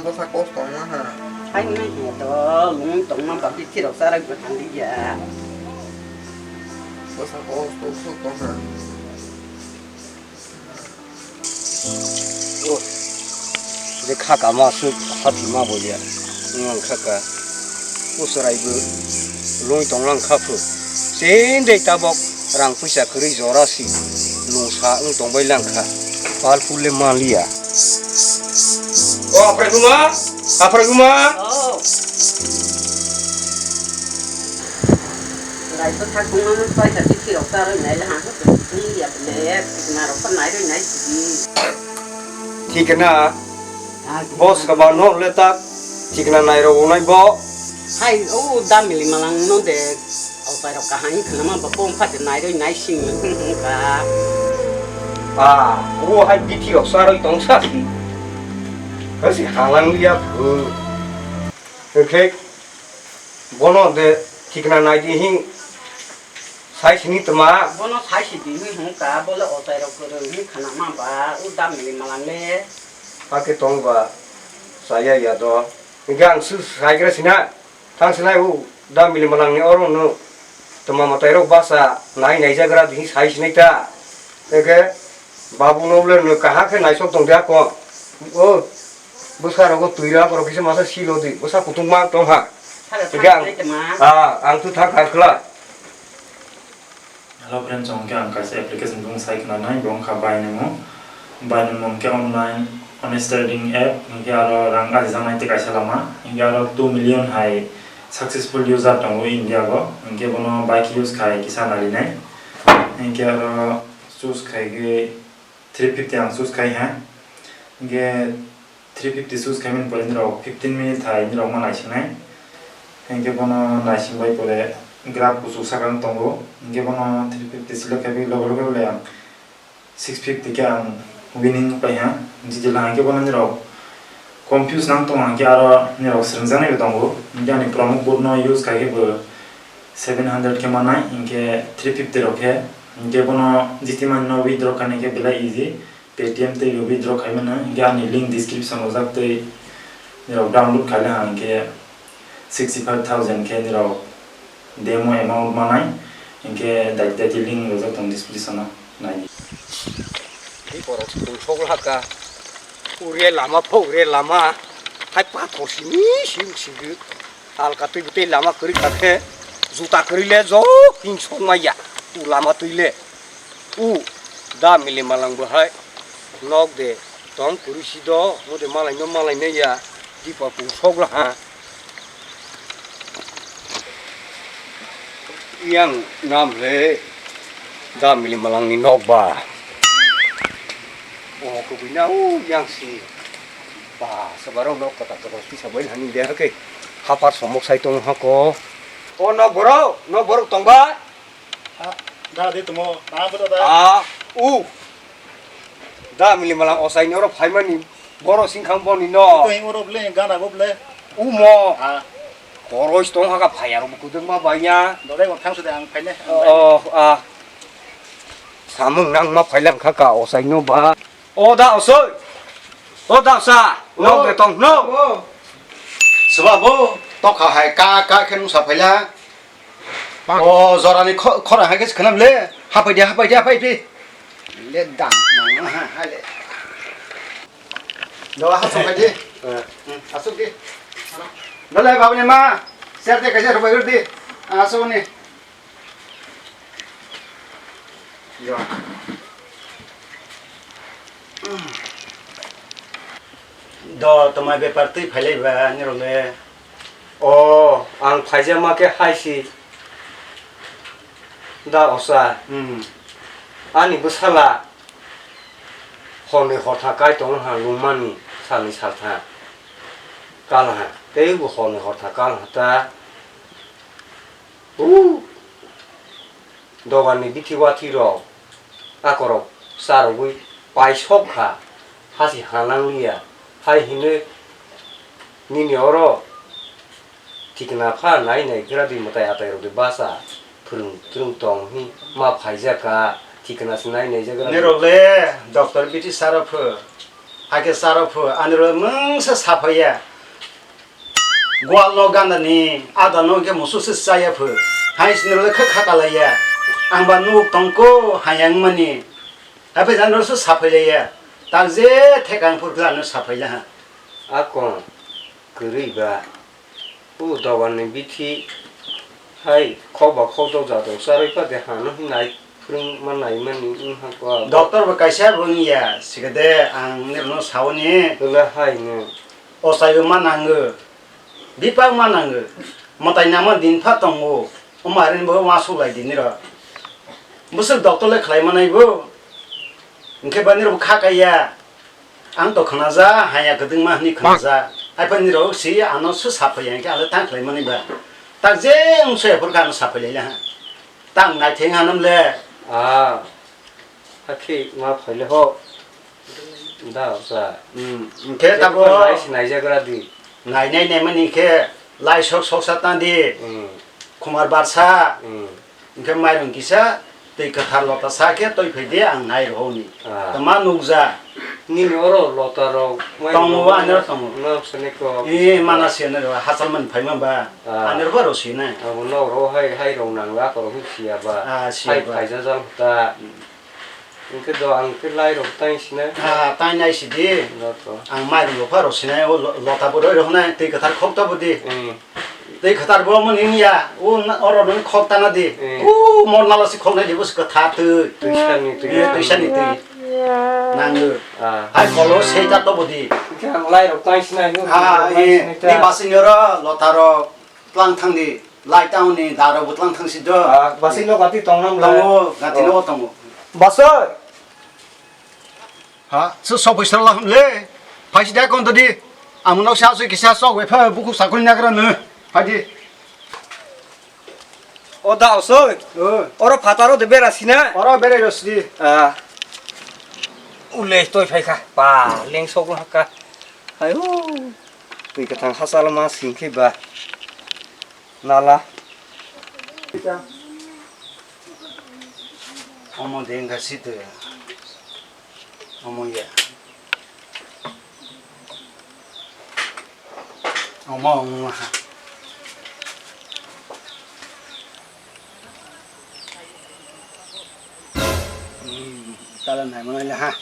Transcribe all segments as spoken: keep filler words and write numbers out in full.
Bwsa kosto wngma ha. Hai wngna hiya to, lung tongma bagwi tirok charak bo thangdi ya. Bwsa kosto sok tong ha. O, je kha kama aswk hati ma bo ya. Wng kha ka. O chwrai bo lung tong lang kha phu. Chindai tabok rang puisa kwrwi jora si lung sa wng tong bai lang kha. Pal pul le ma liya. O, Aphraiguma! Aphraiguma! Oh. Raisa thak tongmani paisa bithi rok ta roi nai le hangsa tong tong ya le, thikna rok ta nai roi nai sidi. Thikna? Ah, boss ka ba no le ta thikna nai rok nai bo. Hai, o da mili malang no de. Autai rok kaham khna ma ba pom pha de nai roi nai sing ka. Ah, o hai bithi rok sa roi tong sa si. Kasi halang liya phu. Oke. Bono de thikna nai di hing sai sini tma. Bono sai si di hing hung ka, bole autai rok kwrwi hing khna ma ba, u da mili malang le. Ake tong ba, saya ya do. Hingke ang su sai gra sina. Thang sinai u da mili malang ni oro no tma mwtai rok basa nai nai jagra di sai sinai ta. Eke babu no le no kaha khe naisok tong dia ko. O bwsa rogo twi ra borok kisa masa silo di. Bwsa kutung ma tong ha. Eke ang, ah, ang tu thang kha khla. Hello friends, chwng khe ang kaisa application bung sai khna nai, bo wngkha Bainamo. Bainamo hwnkhe online honest trading app, hinkhe aro rang ajijaknai tei kaisa lama, hinkhe aro two million hai successful user tongo India o, hinkhe bono bike use khai kisa nalinai, hinkhe aro choose khaigwi three fifty ang choose khai ha, hinkhe three fifty choose khaimani pore nirok fifteen minute hai nirok ma naisingnai. Hinkhe bono naising bai pore graph kuchuk saka wng tongo. Hinkhe bono three fifty select khaiwi loge loge le ang six fifty khe ang winning wngpai ha. Jitila hinkhe bono nirok confuse nang tongo hinkhe aro nirok swrwngjaknai bo tongo. Hinkhe ani promo code no use khaikhe bo seven hundred khe mannai, hinkhe three fifty rok khe. Hinkhe bono jitimani no withdraw khainai khe belai easy. Paytm tei withdraw khaimano, hinkhe ani link description o jak tei nirok download khaile ha, hinkhe sixty five thousand khe nirok demo amount manai, hinkhe daiti daiti link rojak tong description o nai. Tei borok se tong sok laka, ure lama pho ure lama, hai pathor simi sim sigi, talka twi tei lama kwrwi kha khe, juta kwrwi le jok hing sok maya, u lama twi le. U da mili malang bo hai nok de tong kwrwi si do, o de malai no malai nai ya, dipa pung sok la ha. Yang nam le da mili malang ni nok ba. O kubui na u yang si. Ba, sabarok nok kota kota si sabai hani de ha ke. Hapar somok sai tong ha ko. O nok borok, nok borok tong ba. Ah, da de tumo, tamo da da. Ah, u. Da mili malang osai ni oro phaimani. Boro singkhang boni no. Tuhi oro ble, gana go ble. U mo. Ah. Koroi stong haka phaya ro kudung ma banya. Dore go thang sude ang phaine. Oh, ah. Samung nang ma phailang kha ka osai no ba. O da osoi. O da sa. Nok de tong no. Seba bo tokha hai ka ka khe nungsa phaila. O jorani kho-, khorang hai khe se khwnam le. Hapai di, hapai di, hapai di. Le dang nang ha ha le. Do ha song hai di. Hmm, asuk di. Do le babani ma. Ser de kaisa rubai di. Asuk ni. Do, twmai bepar twi phailai ba nirok le? O, ang phaijama khe hai si da osa. Hmm. Ani bwsala horni hortha kai tong ha lungmani salni saltha kal ha. Tei bo horni hortha kal ha ta. Uu! Dogan ni bithi wathi rok akorok charogwi paisok kha, hasi hanang liya, hai hinwi nini oro thikna pha nai nai gra di mwtai atai rok di basa phwrwng twrwng tong hi ma phaijak kha, thikna se nai nai jak gra di. Nirok le doctor bithi saro pho. Hakhe charo phu, ani rw mungsa saphaiya. Gwal no ganda ni, ada no khe musu se chaya phu. Hai sini rw khe khakalaiya. Ang ba nuk tongko hayang mani. Haphai jani rw se saphailaiya. Tak je thekang phur khe ano saphaila ha. Akon, kwrwi ba. O dogan ni bithi hai khok ba khok dok jadok charwi pade hano hinai phwrwng ma nai mani wng ha kok. Doctor bo kaisa bo wngya, sikade ang nirokno sauni. Hwla hai no. Ochai bo ma nango, bipak ma nango, mwtai nangma din pha tongo, omo harini bo uansuk lai di nirok. Bwswk doctor le khlai manai bo, hwnkhe ba nirok bo kha kaiya. Ang to khnaja, haya kwdwngma hwnwi khnaja. Haiphano nirok si ano se saphaiya hwnkhe ano tang khlai mani ba. Tak je wng soya phuru khe ano saphai laila ha. Tang naitheng hanam le. Ah, hakhe ma phaile ho. Da sa. Hmm, hwnkhe tabo nai si naijagra di. Nai nai nai mani khe lai sok sok sa tang di. Hmm. Khumar barsa. Hmm. Hwnkhe mairung kisa twi kwthar lota sa khe twi phai di, ang nai rw hwnwi. Ah. Tama nukja. Nini oro lota rok mai tongo, rok ani oro tongo. Nok sani kok. Eh, mana se no hachal man phai ma ba. Ah. Ani oro ba rw si nai. Abo nok rok hai, hai rok nang la ko rok si ya ba. Ah, si ya ba. Hai phai jajal ta. Hmm. Hwnkhe do ang khe lai rok tai sinai. Ah, tai nai sidi. Joto. Ang mairung rok pha rw sinai, o lo-, lota bo roi rw hwnai, twi kwthar khok ta bo di. Hmm. Twi kwthar bo mani wngya, o na-, oro nung khok ta na di. Hmm. O mor nalo si khok nai di, bo si kwthar twi. Twisani twi. Eh, twisani twi. Nango. Ah. Hai kolo sei ta to bo di. Hwnkhe ang lai rok tai sinai, hwnkhe ah, lai eh, sinai ta. Ni basing oro lota rok. Tlang thang di, lai town ni daro bo tlang thang si do. Ah, basai no gati tong nam le. Tongo, gati no tongo. Basai. Ha, so so bisra la le. Phai si da kon di. Amno sa so kisa so we pha buku sakul na gra ne. Phai di. O da osoi. O. Oro phataro de bera sina. Oro bere ro si. Ah. Ule toi phai kha. Pa, leng sok no hakka. Ayo. Twi kwthang hachal ma sing khe ba nala. Omo de wngkha sitwi. Omo ya. Omo wngkha. Hmm, tala nai mano le ha.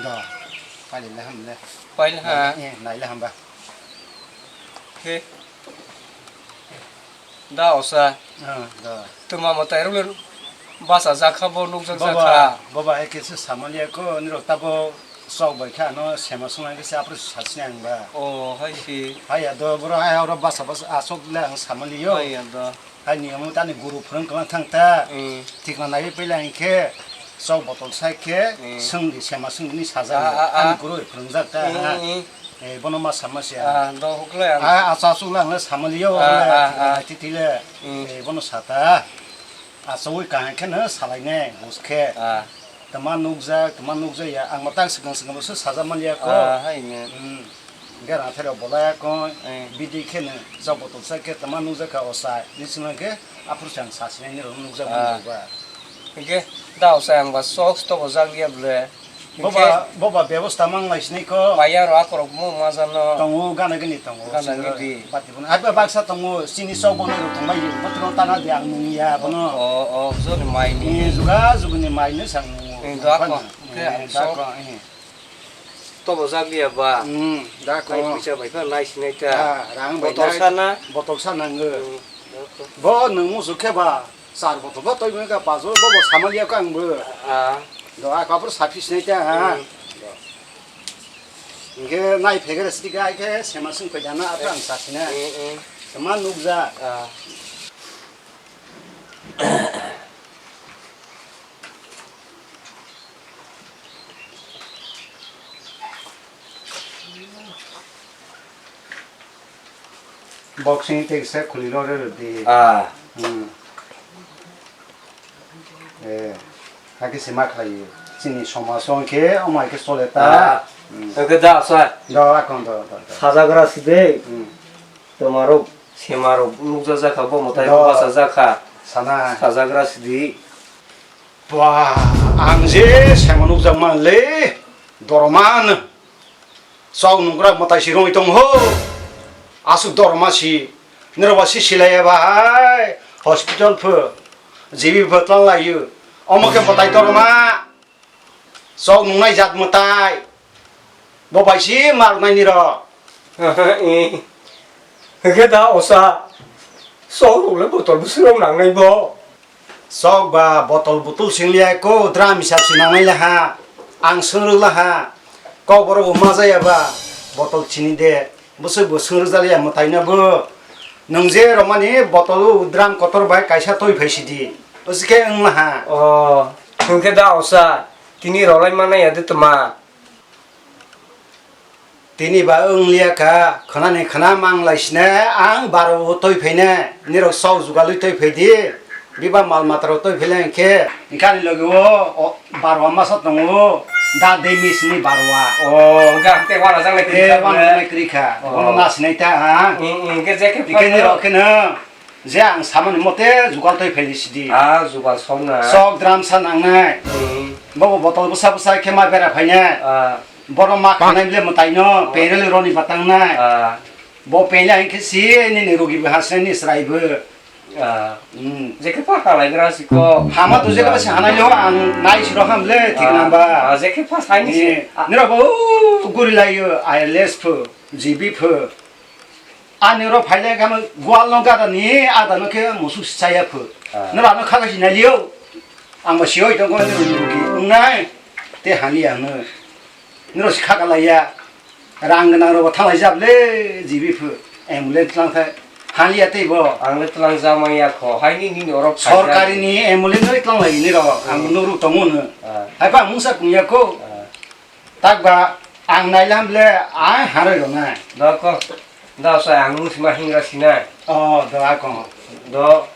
Do, pailai le ham le. Pailai ha. Nai, eh, nai le hamba. He. Da osa. Ah, da. Tuma mwtai rok le basa jakha bo nukjak jakha. Boba, boba, hai khe se samaliya ko, nirok tabo sok bai khe ano sema swngnai khe se apre sasini ang ba. O, hai si. Hai ya do, boro hai oro basa basa asok le ang samaliyo. Hai ya do. Hai ni omo tani guru phwrwng kwlang thang ta. Hmm. Thikna naiwi pila hwnkhe sok botol sai khe hmm, swngdi sema swngdi ni sajak. Ah, ah, ah. Ani guru phwrwngjak ta, hmm, ha. Hmm. Eh, bono ma sama siya. Ah, do huklai ang. Ah, acha aswk le ang le samaliyo, ah, le, ah, ah, thikna titi le. Hmm. Eh, bono sata. Achawi kaham khe no salainai, bus khe. Ah. Tama nukjak, tama nukjak ya. Ang ma tak swkang swkang bo se sajak man ya ko. Ah, hai ne. Hmm. Hwnkhe rang thai rok bolai ya ko. Eh. Bidi khe no, jok botol sai khe tama nukjak kha o sai. Ni swkang khe aphuru se ang sasinai ni rok nukjak man ah, ya ba. Hwnkhe da o sai ang ba sok to bo jak ya ble. Boba, boba bebosta mang lai sinai ko. Maya ro akorok mo majano. Tongo, gana gini tongo. Gana gini. Bati bono. Abi baksa tongo, sini sok bono ro tongmai yo. Motro tana di ang nung ya bono. O, o, o, joni mai ni. Ni juga juga ni mai ni sang nung. Ni dako. Ke eh, ang sok. Dako, eh. Tobo jak liya ba. Hmm, dako. Ai puisa bai pha lai sinai ta. Ah, rang bai. Botol sana. Botol sana nge. Hmm, dako. Bo nung musu khe ba. Char botol bo twi mwnka, pajo bo bo samal ya ko ang bo. Ah. Do a kapur sapi sinai ta ha. Hmm. Hwnkhe nai phegre sidi ga khe sema sung koi jana ata ang sa sina. Hmm, hmm. Tama nukjak, ah. Boxing tei kisa khulino rw di. Ah. Hmm. Eh, hakhe se ma khlai. Chini somaj o hwnkhe omo hai khe chole ta. Ah. Hmm. Hwnkhe da sa. Do, akon do, do, do. Sajagra si de. Hmm. Tomarok, semarok nukjajak kha, bo mwtai rok bachajak kha. Sana. Sajagra sidi. Ba, ang je sema nukjak man le, dorman. Chok nungkra mwtai si rongwi tong ho. Aswk dorma si. Nirok ba si silai ya ba hai. Hospital pho. G B pho tlang lai yo. Omo khe mwtai dorma. Chok nungnai jat mwtai. Bo bai si ma rwnai nirok. Eh. Hwnkhe da osa. Chok rok le botol bwswk rok nangnai bo. Chok ba botol butul sing liya ko dram hisab se nangnai le ha. Ang swng rwk la ha. Kok borok bo ma jaya ba. Botol chini de. Bwswk bo swng rwjaliya mwtaino bo. Nwng je romani botol o dram kotor bai kaisa twi phai sidi. Bwswk khe wng laha. O, hwnkhe da osa, tini rolai manai ya de tma? Tini ba wng liya kha, khwnani khwna mang lai sine, ang baro o twi phaine, nirok sok jugalwi twi phai di. Biba mal mata rok twi philai hwnkhe, hwnkhe ani logi o, o barwa masa tongo, da dei mis ni barwa. O, hwnkhe ang tei wana jang lai kwrwi kha. Wana jang lai kwrwi kha. O. Bono na sinai ta ha. Hwnkhe je khe phai ni rok khe no, je ang samani mote jugal twi phai sidi. Ah, jugal song na. Sok dram sa nang nai. Hmm. Bobo botol bwsa bwsa khe ma bera phai nai. Ah. Bono ma khanai bile mwtai no, ah, perel roni batang nai. Ah. Bo pele hwnkhe si nini rugi bo hasne ni srai bo. Ah. Hmm. Jekhe pha khalai gra si ko. Hama to jekhe pha hanai lo ang nai si roham le thik nang ba. Ah, jekhe pha sai ni si. Eh, nira bo guri lai yo, I L S pho, G B pho. Ani ro phai le kama gwal no gada ni ada no khe musu si chaya pho. Ah. Nira no khaga si nai liyo. Ang ba si oi tong ko ni rugi. Nai. Te hani ang no. Nira si khaga lai ya. Rang gwnang rok bo thalai jab le, G B pho, ambulance lang thai. Haliya tei bo. Ang le tlang jamaya kho, haini nini orok sorkari ni ambulance noi tlang lai ni rok, ang nuru tongo no. Ah. Hai ba mungsa kungya ko. Ah. Tak ba, ang nailam le, ai haroi rok nai. Do ko, do sa ang nung sima hingra sinai. Oh, do a ko. Do.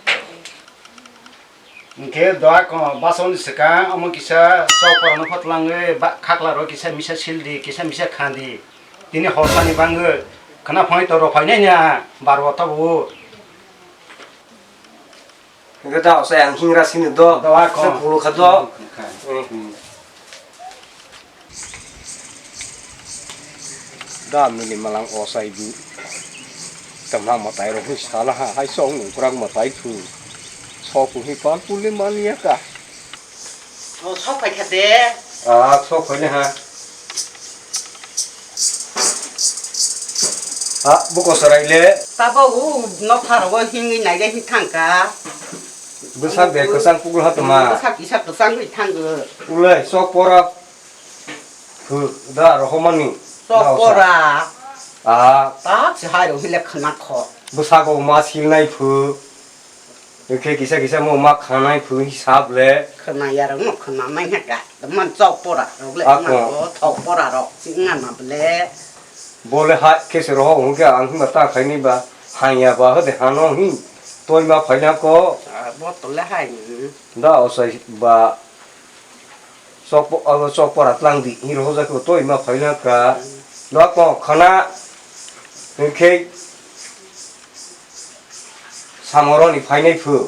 Hwnkhe doa ko basongni swkang omo kisa chokporano phatlangwi ba-, khaklaro kisa misa sildi, kisa misa khandi. Tini horsani bangwi khwna phonai to rwphainai na barwa tabuk. Hwnkhe da osai ang hingra sini do. Doa ko. Kisa phulu kha do. Hmm. Da mili malang osai di. Tama matai rok hi sala ha, hai song nung kwrak matai thu. Sok hi pal puli mania ka. O, sok phai kha de. Ah, sok phai le ha. Ha, buko sarai le. Tabo u nok pharo hingwi nai de hi thang ka. Bwsak de kwchang pukul ha tama. Bwsak kisa kwchang wi thango. Ulai sok pora. Khu da rohomani. Sok pora. Ah. Tak se hai ro hile khna kho. Bwsako ma silnai phu. Ekhe kisa kisa mo ma khanai phu hisab le. Khna ya rok no khna mai ha ka. Man sok pora rok le ma ko thok pora rok si nga ma ble. Bole ha khe se roho hwnkhe ang hwnba ta khaini ba hanya ba hode hano hi toi ma phaina ko. Ah, bo to le hai ni. Da osai ba sok po-, abo sok pora tlang di hi roho jake toi ma phaina ka. Da ko khana hwnkhe samoroni phainai phu.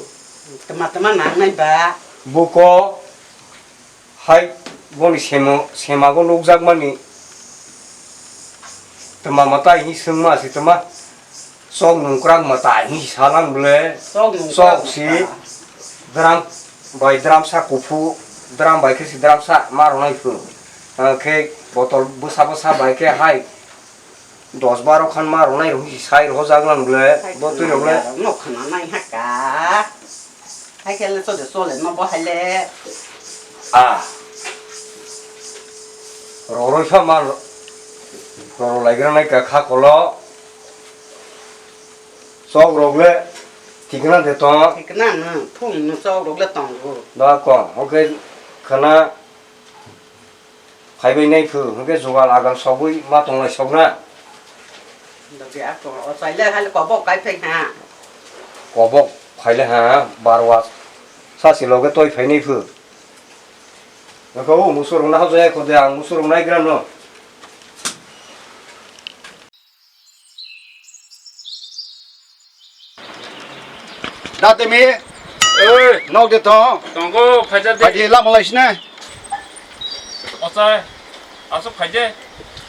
Tama tama nangnai ba. Buko. Hai boni semo, semago nukjakmani tma mwtai hi swngma se tma sok nungkrak mwtai hi salang bole sok si drum bai drum sa kuphu drum bai khe si drum sa ma rwnai phu khe botol bwsa bwsa bai khe hai dos baro khan ma rwnai rw hi sai rw jak nang bole bo twi rok le. Nok khna nai ha ka. Hai khe le chode chole no bo hai le. A. Roroi pha ma roro lai gra nai ka kha kolo. Chok rok le tikna de tong. Tikna no, phung no chok rok le tongo. Da ko, oke khana phaibai nai phu, oke jugal agal sogwi ma tonglai sokna. Dogi ako, o chaile hal kobok kai phai ha. Kobok phaile ha, barwa sasi loge toi phai nai phu. Nokho o musurok na hojai ko de ang musurok nai gra no. Datemi. Oi. Nok de to. Tongo, phaija de. Phaidi lama lai sine. Ochai. Asok phaije.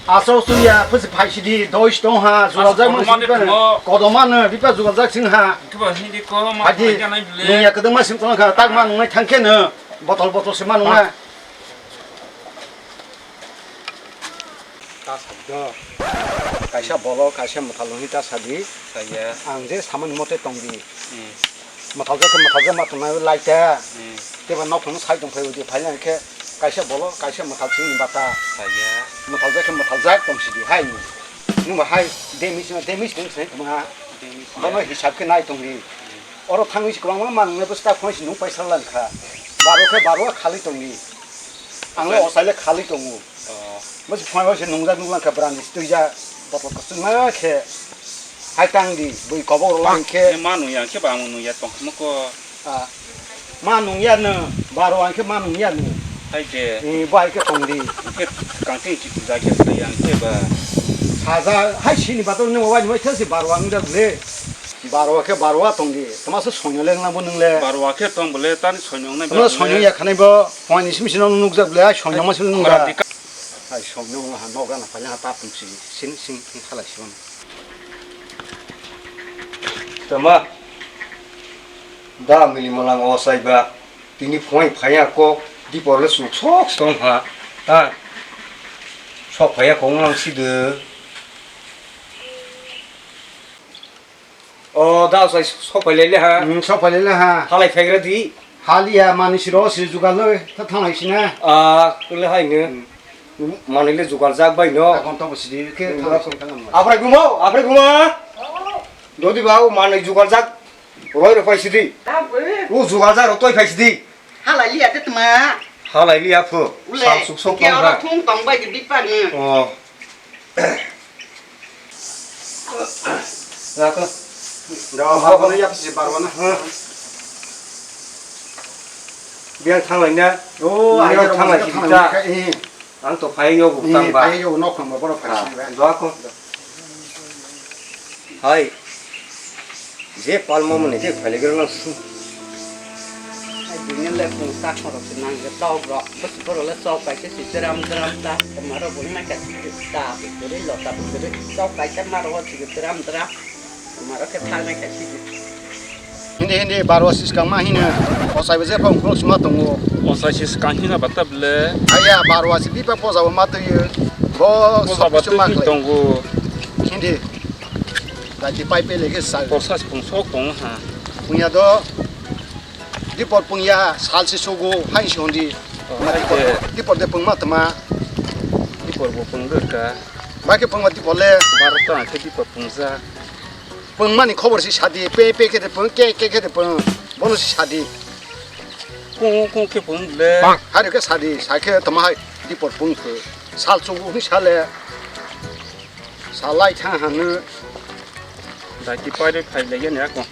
Asok suya, phusi phaisidi, dois tong ha, jugal jak ma sing. Kodoma no, bipa jugal jak sing ha. Kiba hindi ko, ma phaija nai bile. Nungya kedeng ma sing tong kha, tak ma nungnai thangkhe no. Botol botol se ma nungnai. Ta sabdo. Kaisa bolo, kaisa mwthal hwnwi ta sadi. Saya. Ang je samani mote tongdi. Hmm. Mwthal jakhe mwthal jak ma tongnai lai ta. Hmm. Teba nok phano sai tong phai udi phai lang khe kaisa bolo, kaisa mwthal chini bata. Saya. Mwthal jakhe mwthal jak tong sidi hai ni. Nungba hai demis na demis tong sai tongma. Demis. Bono hisab khe nai tongdi. Oro thangwi si kwbangma manwino bwsta phone si nung paisa lang kha. Baro khe baro khali tongdi. Ang le osaile khali tongo. Oh. Bwsi phone bai se nungjak nung lang kha brani tuija botol kwchwngma khe. Hai tang di bui kobok rok lang khe. Ma nung yang khe ba ang nung ya tong khmo ko. Ah. Ma nung ya no baro ang khe ma nung ya no. Hai de. Eh, bai khe tong di. Khe kang thing chi ja khe sa yang khe ba. Saja hai sini bato nung wai wai thang si baro ang jak le. Barwa khe barwa tongdi. Tama se soino leng nang bo nung le. Barwa khe tong bole tani soino nai. Tama soino ya khanai bo. Phone ni sim sim nung nukjak le. Ai soino ma sim nung. Ai soino ha noga na pala ha tap tum si. Sin sin sin khala si. Tama. Da mili malang o sai ba. Tini phone phaya kok di por le suk sok song ha. Ta. Sok phaya kong lang si de. O, da sai sok phai le ha. Hmm, sok phai le ha. Halai phaigra di. Haliya mani siro si jugal le ta thanglai sina. Ah, le hai ne. Hmm. Mani le jugal jak bai no. Akon to sidi ke thanglai sina. Afrai gumo, afrai gumo. Dodi ba o mani jugal jak. Roi ro phai sidi. U jugal jak ro toi phai sidi. Halai liya te tma. Halai liya phu. Ule, sal suk sok tong ha. Thung tong bai di bipa ni. Oh. Raka. Da ha ba ya si barwa na. Biang thanglai na. Oh, biang thanglai si ta. Ang to phai yo bu tang ba. Phai yo nok phang ba boro phai si ba. Doa ko. Hai. Je palmo mani je phai le gero nang. Ai bini le pung ta khoro se nang ge tok ro. Bos boro le sok kai ke si dram dram ta. Maro bung na ka ta. Buri lo ta buri sok kai ke maro si dram dram. Maro ke thang na ka si. Hindi hindi baro sis kang ma hina. Osai be je phang khoro sima tongo. Osai sis kang hina bata ble. Aya baro si bipa poza ma to ye. Bo poza sok ba sima to tongo. Hindi. Dati pai pele ke sal. Porsa sipung sok tong ha. Punya do. Dipor punya sal si sugu hai si hondi. Oh, hai de. Dipor de pung ma tama. Dipor bo pung de ka. Ba ke pung ma dipor le. Bar ta ke dipor pung ja. Pung mani khobor si sadi pe pe ke de pung ke ke ke de pung. Bono si sadi. Kung kung ke pung le. Hari ke sadi sa ke tama hai dipor pung ke. Sal sugu ni sale. Salai thang hanu. Daki pai de phai le ya ne ko.